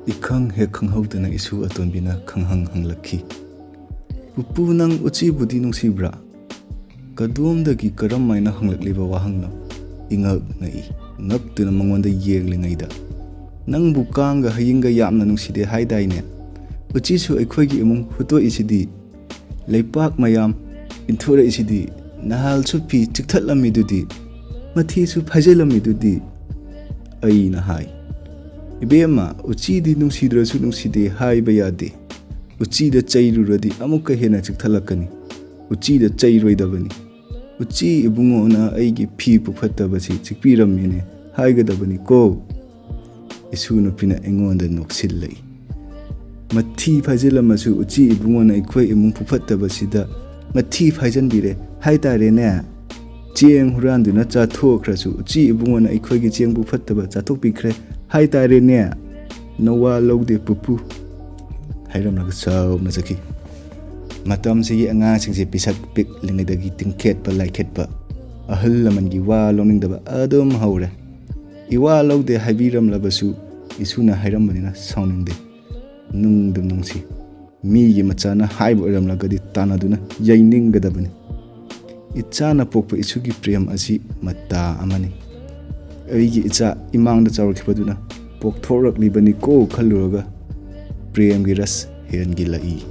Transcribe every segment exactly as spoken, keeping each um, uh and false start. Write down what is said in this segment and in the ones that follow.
ꯏꯈꯪ ꯍꯦꯛ ꯈꯪꯍꯧꯗꯅ ꯏꯁꯨ ꯑꯇꯣꯟꯕꯤꯅ ꯈꯪꯍꯪ ꯍꯪꯂꯛꯈꯤ, "ꯄꯨꯄꯨ, ꯅꯪ ꯎꯆꯤꯕꯨꯗꯤ ꯅꯨꯡꯁꯤꯕ꯭ꯔꯥ?" ꯀꯗꯣꯝꯗꯒꯤ ꯀꯔꯝ ꯍꯥꯏꯅ ꯍꯪꯂꯛꯂꯤꯕ ꯋꯥꯍꯪꯅꯣ? ꯏꯉꯛ ꯉꯛꯏ꯫ ꯉꯛꯇꯨꯅ ꯃꯉꯣꯟꯗ ꯌꯦꯡꯂꯤꯉꯩꯗ, "ꯅꯪꯕꯨ ꯀꯥꯡꯒ ꯍꯌꯤꯡꯒ ꯌꯥꯝꯅ ꯅꯨꯡꯁꯤꯗꯦ ꯍꯥꯏꯗꯥꯏꯅꯦ? ꯎꯆꯤꯁꯨ ꯑꯩꯈꯣꯏꯒꯤ ꯏꯃꯨꯡ ꯍꯨꯠꯇꯣꯛꯏꯁꯤꯗꯤ꯫ ꯂꯩꯄꯥꯛ ꯃꯌꯥꯝ ꯏꯟꯊꯣꯔꯛꯏꯁꯤꯗꯤ꯫ ꯅꯍꯥꯜꯁꯨ ꯐꯤ ꯆꯤꯛꯊꯠꯂꯝꯃꯤꯗꯨꯗꯤ, ꯃꯊꯤꯁꯨ ꯐꯥꯏꯖꯤꯜꯂꯝꯃꯤꯗꯨꯗꯤ?" ꯑꯩꯅ ꯍꯥꯏ, "ꯏꯕꯦꯝꯃ, ꯎꯆꯤꯗꯤ ꯅꯨꯡꯁꯤꯗ꯭ꯔꯁꯨ ꯅꯨꯡꯁꯤꯗꯦ ꯍꯥꯏꯕ ꯌꯥꯗꯦ꯫ ꯎꯆꯤꯗ ꯆꯩꯔꯨꯔꯗꯤ ꯑꯃꯨꯛꯀ ꯍꯦꯟꯅ ꯆꯤꯛꯊꯠꯂꯛꯀꯅꯤ꯫ ꯎꯆꯤꯗ ꯆꯩꯔꯣꯏꯗꯕꯅꯤ꯫ ꯎꯆꯤ ꯏꯕꯨꯡꯉꯣꯅ ꯑꯩꯒꯤ ꯐꯤ ꯄꯨꯐꯠꯇꯕꯁꯤ ꯆꯤꯛꯄꯤꯔꯝꯃꯤꯅꯦ ꯍꯥꯏꯒꯗꯕꯅꯤꯀꯣ?" ꯏꯁꯨ ꯅꯨꯄꯤꯅ ꯑꯩꯉꯣꯟꯗ ꯅꯣꯛꯁꯤꯜꯂꯛꯏ꯫ "ꯃꯊꯤ ꯐꯥꯏꯖꯤꯜꯂꯝꯃꯁꯨ ꯎꯆꯤ ꯏꯕꯨꯡꯉꯣꯅ ꯑꯩꯈꯣꯏ ꯏꯃꯨꯡ ꯄꯨꯐꯠꯇꯕꯁꯤꯗ ꯃꯊꯤ ꯐꯥꯏꯖꯟꯕꯤꯔꯦ ꯍꯥꯏꯇꯥꯔꯦꯅꯦ꯫ ꯆꯦꯡ ꯍꯨꯔꯥꯟꯗꯨꯅ ꯆꯥꯊꯣꯛꯈ꯭ꯔꯁꯨ ꯎꯆꯤ ꯏꯕꯨꯡꯉꯣꯅ ꯑꯩꯈꯣꯏꯒꯤ ꯆꯦꯡ ꯄꯨꯐꯠꯇꯕ ꯆꯥꯊꯣꯛꯄꯤꯈ꯭ꯔꯦ ꯍꯥꯏꯇꯥꯔꯦꯅꯦ꯫ ꯅꯋꯥ ꯂꯧꯗꯦ ꯄꯨꯄꯨ" ꯍꯥꯏꯔꯝꯂꯒ ꯁꯥꯎꯅ ꯆꯠꯈꯤ꯫ ꯃꯇꯝꯁꯤꯒꯤ ꯑꯉꯥꯡꯁꯤꯡꯁꯦ ꯄꯤꯁꯛ ꯄꯤꯛꯂꯤꯉꯩꯗꯒꯤ ꯇꯤꯡꯈꯦꯠꯄ ꯂꯥꯏꯈꯦꯠꯄ, ꯑꯍꯜ ꯂꯃꯟꯒꯤ ꯋꯥ ꯂꯧꯅꯤꯡꯗꯕ ꯑꯗꯨꯝ ꯍꯧꯔꯦ꯫ ꯏꯋꯥ ꯂꯧꯗꯦ ꯍꯥꯏꯕꯤꯔꯝꯂꯕꯁꯨ ꯏꯁꯨꯅ ꯍꯥꯏꯔꯝꯕꯅꯤꯅ ꯁꯥꯎꯅꯤꯡꯗꯦ꯫ ꯅꯨꯡꯗꯨꯝ ꯅꯨꯡꯁꯤ꯫ ꯃꯤꯒꯤ ꯃꯆꯥꯅ ꯍꯥꯏꯕ ꯑꯣꯏꯔꯝꯂꯒꯗꯤ ꯇꯥꯟꯅꯗꯨꯅ ꯌꯩꯅꯤꯡꯒꯗꯕꯅꯤ꯫ ꯏꯆꯥꯅ ꯄꯣꯛꯄ ꯏꯁꯨꯒꯤ ꯄ꯭ꯔꯦꯝ ꯑꯁꯤ ꯃꯇꯥ ꯑꯃꯅꯤ꯫ ꯑꯩꯒꯤ ꯏꯆꯥ ꯏꯃꯥꯡꯗ ꯆꯥꯎꯔꯛꯈꯤꯕꯗꯨꯅ ꯄꯣꯛꯊꯣꯔꯛꯂꯤꯕꯅꯤꯀꯣ ꯈꯜꯂꯨꯔꯒ ꯄ꯭ꯔꯦꯝꯒꯤ ꯔꯁ ꯍꯦꯟꯒꯤꯜꯂꯛꯏ꯫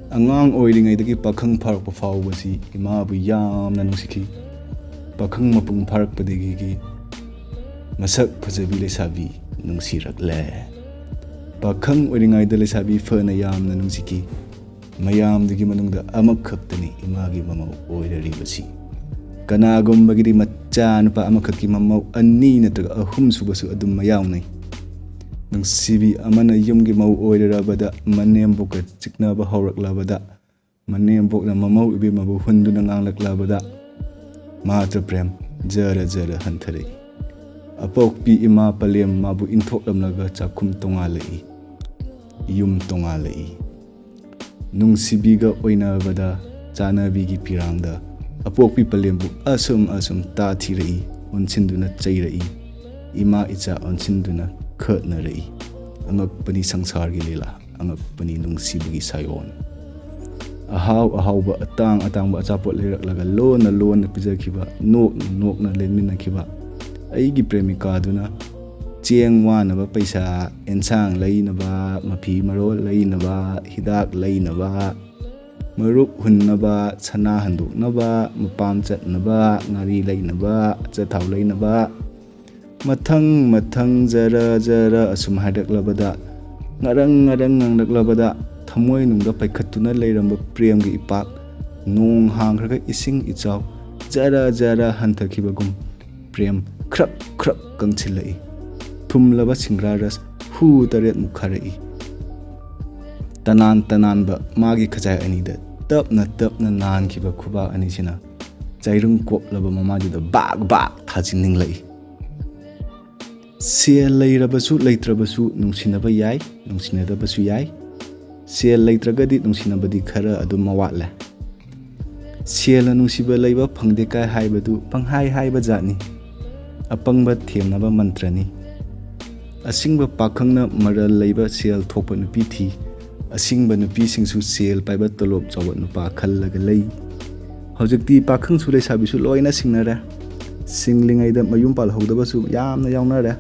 ꯑꯉꯥꯡ ꯑꯣꯏꯔꯤꯉꯩꯗꯒꯤ ꯄꯥꯈꯪ ꯐꯥꯔꯛꯄ ꯐꯥꯎꯕꯁꯤ ꯏꯃꯥꯕꯨ ꯌꯥꯝꯅ ꯅꯨꯡꯁꯤꯈꯤ꯫ ꯄꯥꯈꯪ ꯃꯄꯨꯡ ꯐꯥꯔꯛꯄꯗꯒꯤ ꯃꯁꯛ ꯐꯖꯕꯤ ꯂꯩꯁꯥꯕꯤ ꯅꯨꯡꯁꯤꯔꯛꯂꯦ꯫ ꯄꯥꯈꯪ ꯑꯣꯏꯔꯤꯉꯩꯗ ꯂꯩꯁꯥꯕꯤ ꯐꯅ ꯌꯥꯝꯅ ꯅꯨꯡꯁꯤꯈꯤ꯫ ꯃꯌꯥꯝꯗꯨꯒꯤ ꯃꯅꯨꯡꯗ ꯑꯃꯈꯛꯇꯅꯤ ꯏꯃꯥꯒꯤ ꯃꯃꯧ ꯑꯣꯏꯔꯔꯤꯕꯁꯤ꯫ ꯀꯅꯥꯒꯨꯝꯕꯒꯤꯗꯤ ꯃꯆꯥ ꯅꯨꯄꯥ ꯑꯃꯈꯛꯀꯤ ꯃꯃꯧ ꯑꯅꯤ ꯅꯠꯇ꯭ꯔꯒ ꯑꯍꯨꯝ ꯁꯨꯕꯁꯨ ꯑꯗꯨꯝ ꯃꯌꯥꯎꯅꯩ꯫ ꯅꯨꯡꯁꯤꯕꯤ ꯑꯃꯅ ꯌꯨꯝꯒꯤ ꯃꯧ ꯑꯣꯏꯔꯔꯕꯗ ꯃꯅꯦꯝꯕꯣꯛꯀ ꯆꯤꯛꯅꯕ ꯍꯧꯔꯛꯂꯕꯗ, ꯃꯅꯦꯝꯕꯣꯛꯅ ꯃꯃꯧ ꯏꯕꯦꯝꯃꯕꯨ ꯍꯨꯟꯗꯨꯅ ꯉꯥꯡꯂꯛꯂꯕꯗ, ꯃꯥꯇ꯭ꯔ ꯄ꯭ꯔꯦꯝ ꯖꯔ ꯖꯔ ꯍꯟꯊꯔꯛꯏ꯫ ꯑꯄꯣꯛꯄꯤ ꯏꯃꯥ ꯄꯂꯦꯝ ꯃꯥꯕꯨ ꯏꯟꯊꯣꯛꯂꯝꯂꯒ ꯆꯥꯛꯈꯨꯝ ꯇꯣꯉꯥꯜꯂꯛꯏ, ꯌꯨꯝ ꯇꯣꯉꯥꯜꯂꯛꯏ꯫ ꯅꯨꯡꯁꯤꯕꯤꯒ ꯑꯣꯏꯅꯕꯗ ꯆꯥꯅꯕꯤꯒꯤ ꯄꯤꯔꯥꯡꯗ ꯑꯄꯣꯛꯄꯤ ꯄꯂꯦꯝꯕꯨ ꯑꯁꯨꯝ ꯑꯁꯨꯝ ꯇꯥꯊꯤꯔꯛꯏ, ꯑꯣꯟꯁꯤꯟꯗꯨꯅ ꯆꯩꯔꯛꯏ, ꯏꯃꯥ ꯏꯆꯥ ꯑꯣꯟꯁꯤꯟꯗꯨꯅ ꯈꯠꯅꯔꯛꯏ꯫ ꯑꯉꯛꯄꯅꯤ ꯁꯪꯁꯥꯔꯒꯤ ꯂꯤꯂꯥ, ꯑꯉꯛꯄꯅꯤ ꯅꯨꯡꯁꯤꯕꯒꯤ ꯁꯥꯏꯑꯣꯟ꯫ ꯑꯍꯥꯎ ꯑꯍꯥꯎꯕ, ꯑꯇꯥꯡ ꯑꯇꯥꯡꯕ ꯑꯆꯥꯄꯣꯠ ꯂꯩꯔꯛꯂꯒ ꯂꯣꯟꯅ ꯂꯣꯟꯅ ꯄꯤꯖꯈꯤꯕ, ꯅꯣꯛꯅ ꯅꯣꯛꯅ ꯂꯦꯟꯃꯤꯟꯅꯈꯤꯕ ꯑꯩꯒꯤ ꯄ꯭ꯔꯦꯃꯤꯀꯥꯗꯨꯅ ꯆꯦꯡ ꯋꯥꯅꯕ ꯄꯩꯁꯥ, ꯑꯦꯟꯁꯥꯡ ꯂꯩꯅꯕ, ꯃꯐꯤ ꯃꯔꯣꯜ ꯂꯩꯅꯕ, ꯍꯤꯗꯥꯛ ꯂꯩꯅꯕ, ꯃꯔꯨꯞ ꯍꯨꯟꯅꯕ, ꯁꯅꯥ ꯍꯟꯗꯣꯛꯅꯕ, ꯃꯄꯥꯝ ꯆꯠꯅꯕ, ꯉꯥꯔꯤ ꯂꯩꯅꯕ, ꯑꯆꯥꯊꯥꯎ ꯂꯩꯅꯕ, ꯃꯊꯪ ꯃꯊꯪ ꯖꯔ ꯖꯔ ꯑꯁꯨꯝ ꯍꯥꯏꯔꯛꯂꯕꯗ, ꯉꯔꯪ ꯉꯔꯪ ꯉꯪꯂꯛꯂꯕꯗ, ꯊꯃꯣꯏꯅꯨꯡꯗ ꯄꯩꯈꯠꯇꯨꯅ ꯂꯩꯔꯝꯕ ꯄ꯭ꯔꯦꯝꯒꯤ ꯏꯄꯥꯛ, ꯅꯣꯡ ꯍꯥꯡꯈ꯭ꯔꯒ ꯏꯁꯤꯡ ꯏꯆꯥꯎ ꯖꯔ ꯖꯔ ꯍꯟꯊꯈꯤꯕꯒꯨꯝ, ꯄ꯭ꯔꯦꯝ ꯈ꯭ꯔꯛ ꯈ꯭ꯔꯛ ꯀꯪꯁꯤꯜꯂꯛꯏ꯫ ꯊꯨꯝꯂꯕ ꯁꯤꯡꯒ꯭ꯔꯥ ꯔꯁ ꯍꯨ ꯇꯔꯦꯠ ꯃꯨꯛꯈꯥꯔꯛꯏ꯫ ꯇꯅꯥꯟ ꯇꯅꯥꯟꯕ ꯃꯥꯒꯤ ꯈꯖꯥꯏ ꯑꯅꯤꯗ ꯇꯞꯅ ꯇꯞꯅ ꯅꯥꯟꯈꯤꯕ ꯈꯨꯕꯥꯛ ꯑꯅꯤꯁꯤꯅ ꯆꯩꯔꯨꯡ ꯀꯣꯞꯂꯕ ꯃꯃꯥꯏꯗꯨꯗ ꯕꯥꯛ ꯕꯥꯛ ꯊꯥꯖꯤꯟꯅꯤꯡꯂꯛꯏ꯫ ꯁꯦꯜ ꯂꯩꯔꯕꯁꯨ ꯂꯩꯇ꯭ꯔꯕꯁꯨ ꯅꯨꯡꯁꯤꯅꯕ ꯌꯥꯏ, ꯅꯨꯡꯁꯤꯅꯗꯕꯁꯨ ꯌꯥꯏ꯫ ꯁꯦꯜ ꯂꯩꯇ꯭ꯔꯒꯗꯤ ꯅꯨꯡꯁꯤꯅꯕꯗꯤ ꯈꯔ ꯑꯗꯨꯝ ꯃꯋꯥꯠꯂꯦ꯫ ꯁꯦꯜꯅ ꯅꯨꯡꯁꯤꯕ ꯂꯩꯕ ꯐꯪꯗꯦ ꯀꯥꯏ ꯍꯥꯏꯕꯗꯨ ꯄꯪꯍꯥꯏ ꯍꯥꯏꯕ ꯖꯥꯠꯅꯤ꯫ ꯑꯄꯪꯕ ꯊꯦꯝꯅꯕ ꯃꯟꯇ꯭ꯔꯅꯤ꯫ ꯑꯁꯤꯡꯕ ꯄꯥꯈꯪꯅ ꯃꯔꯜ ꯂꯩꯕ ꯁꯦꯜ ꯊꯣꯛꯄ ꯅꯨꯄꯤ ꯊꯤ꯫ ꯑꯁꯤꯡꯕ ꯅꯨꯄꯤꯁꯤꯡꯁꯨ ꯁꯦꯜ ꯄꯥꯏꯕ ꯇꯣꯂꯣꯞ ꯆꯥꯎꯕ ꯅꯨꯄꯥ ꯈꯜꯂꯒ ꯂꯩ꯫ ꯍꯧꯖꯤꯛꯇꯤ ꯄꯥꯈꯪꯁꯨ ꯂꯩꯁꯥꯕꯤꯁꯨ ꯂꯣꯏꯅ ꯁꯤꯡꯅꯔꯦ꯫ ꯁꯤꯡꯂꯤꯉꯩꯗ ꯃꯌꯨꯝ ꯄꯥꯜꯍꯧꯗꯕꯁꯨ ꯌꯥꯝꯅ ꯌꯥꯎꯅꯔꯦ꯫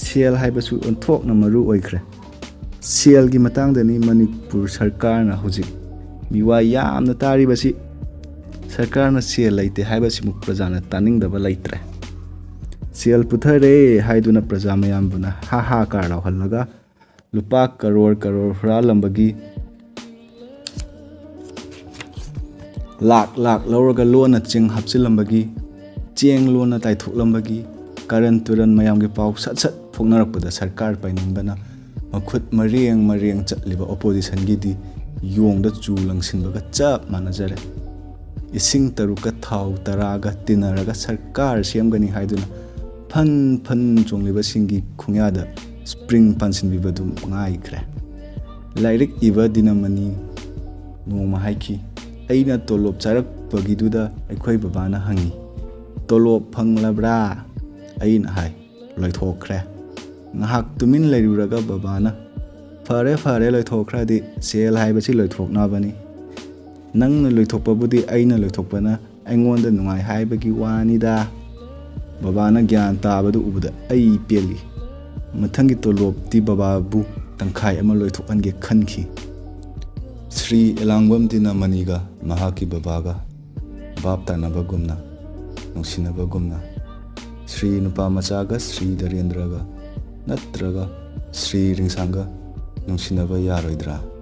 ꯁꯦꯜ ꯍꯥꯏꯕꯁꯨ ꯑꯣꯟꯊꯣꯛꯅ ꯃꯔꯨ ꯑꯣꯏꯈ꯭ꯔꯦ꯫ ꯁꯦꯜꯒꯤ ꯃꯇꯥꯡꯗꯅꯤ ꯃꯅꯤꯄꯨꯔ ꯁꯔꯀꯥꯔꯅ ꯍꯧꯖꯤꯛ ꯃꯤꯋꯥ ꯌꯥꯝꯅ ꯇꯥꯔꯤꯕꯁꯤ꯫ ꯁꯔꯀꯥꯔꯅ ꯁꯦꯜ ꯂꯩꯇꯦ ꯍꯥꯏꯕꯁꯤꯃꯨꯛ ꯄ꯭ꯔꯖꯥꯅ ꯇꯥꯅꯤꯡꯗꯕ ꯂꯩꯇ꯭ꯔꯦ꯫ ꯁꯦꯜ ꯄꯨꯊꯔꯦ ꯍꯥꯏꯗꯨꯅ ꯄ꯭ꯔꯖꯥ ꯃꯌꯥꯝꯕꯨꯅ ꯍꯥ ꯍꯥ ꯀꯥꯔ ꯂꯥꯎꯍꯜꯂꯒ ꯂꯨꯄꯥ ꯀꯔꯣꯔ ꯀꯔꯣꯔ ꯍꯨꯔꯥꯜꯂꯝꯕꯒꯤ, ꯂꯥꯛ ꯂꯥꯛ ꯂꯧꯔꯒ ꯂꯣꯟꯅ ꯆꯦꯡ ꯍꯥꯞꯆꯤꯜꯂꯝꯕꯒꯤ, ꯆꯦꯡ ꯂꯣꯟꯅ ꯇꯥꯏꯊꯣꯛꯂꯝꯕꯒꯤ ꯀꯔꯟ ꯇꯨꯔꯟ ꯃꯌꯥꯝꯒꯤ ꯄꯥꯎ ꯁꯠ ꯁꯠ ꯐꯣꯡꯅꯔꯛꯄꯗ ꯁꯔꯀꯥꯔ ꯄꯥꯏꯅꯤꯡꯕꯅ ꯃꯈꯨꯠ ꯃꯔꯦꯡ ꯃꯔꯦꯡ ꯆꯠꯂꯤꯕ ꯑꯣꯄꯣꯖꯤꯁꯟꯒꯤꯗꯤ ꯌꯣꯡꯗ ꯆꯨ ꯂꯪꯁꯤꯟꯕꯒ ꯆꯞ ꯃꯥꯟꯅꯖꯔꯦ꯫ ꯏꯁꯤꯡ ꯇꯔꯨꯛꯀ ꯊꯥꯎ ꯇꯔꯥꯒ ꯇꯤꯟꯅꯔꯒ ꯁꯔꯀꯥꯔ ꯁꯦꯝꯒꯅꯤ ꯍꯥꯏꯗꯨꯅ ꯐꯟ ꯐꯟ ꯆꯣꯡꯂꯤꯕꯁꯤꯡꯒꯤ ꯈꯣꯡꯌꯥꯗ ꯁ꯭ꯄ꯭ꯔꯤꯡ ꯄꯥꯟꯁꯤꯟꯕꯤꯕꯗꯨ ꯉꯥꯏꯈ꯭ꯔꯦ꯫ ꯂꯥꯏꯔꯤꯛ ꯏꯕ ꯗꯤꯅꯃꯅꯤ ꯅꯣꯡꯃ ꯍꯥꯏꯈꯤ, "ꯑꯩꯅ ꯇꯣꯂꯣꯞ ꯆꯥꯔꯛꯄꯒꯤꯗꯨꯗ ꯑꯩꯈꯣꯏ ꯕꯕꯥꯅ ꯍꯪꯉꯤ, 'ꯇꯣꯂꯣꯞ ꯐꯪꯂꯕ꯭ꯔꯥ?' ꯑꯩꯅ ꯍꯥꯏ, 'ꯂꯣꯏꯊꯣꯛꯈ꯭ꯔꯦ꯫ ꯉꯥꯏꯍꯥꯛ ꯇꯨꯃꯤꯟ ꯂꯩꯔꯨꯔꯒ ꯕꯕꯥꯅ, "ꯐꯔꯦ, ꯐꯔꯦ, ꯂꯣꯏꯊꯣꯛꯈ꯭ꯔꯗꯤ, ꯁꯦꯜ ꯍꯥꯏꯕꯁꯤ ꯂꯣꯏꯊꯣꯛꯅꯕꯅꯤ꯫ ꯅꯪꯅ ꯂꯣꯏꯊꯣꯛꯄꯕꯨꯗꯤ ꯑꯩꯅ ꯂꯣꯏꯊꯣꯛꯄꯅ ꯑꯩꯉꯣꯟꯗ ꯅꯨꯡꯉꯥꯏ ꯍꯥꯏꯕꯒꯤ ꯋꯥꯅꯤꯗ꯫" ꯕꯕꯥꯅ ꯒ꯭ꯌꯥꯟ ꯇꯥꯕꯗꯨ ꯎꯕꯗ ꯑꯩ ꯄꯦꯜꯂꯤ꯫ ꯃꯊꯪꯒꯤ ꯇꯣꯂꯣꯞꯇꯤ ꯕꯕꯥꯕꯨ ꯇꯪꯈꯥꯏ ꯑꯃ ꯂꯣꯏꯊꯣꯛꯍꯟꯒꯦ ꯈꯟꯈꯤ꯫ ꯁ꯭ꯔꯤ ꯑꯦꯂꯥꯡꯕꯝ ꯗꯤꯅꯃꯅꯤꯒ ꯃꯍꯥꯛꯀꯤ ꯕꯕꯥꯒ ꯚꯥꯞ ꯇꯥꯅꯕꯒꯨꯝꯅ, ꯅꯨꯡꯁꯤꯅꯕꯒꯨꯝꯅ, ꯁ꯭ꯔꯤ ꯅꯨꯄꯥ ꯃꯆꯥꯒ ꯁ꯭ꯔꯤ ꯗꯔꯦꯟꯗ꯭ꯔꯒ ꯅꯠꯇ꯭ꯔꯒ ꯁ꯭ꯔꯤ ꯔꯤꯡꯁꯥꯡꯒ ꯅꯨꯡꯁꯤꯅꯕ ꯌꯥꯔꯣꯏꯗ꯭ꯔꯥ?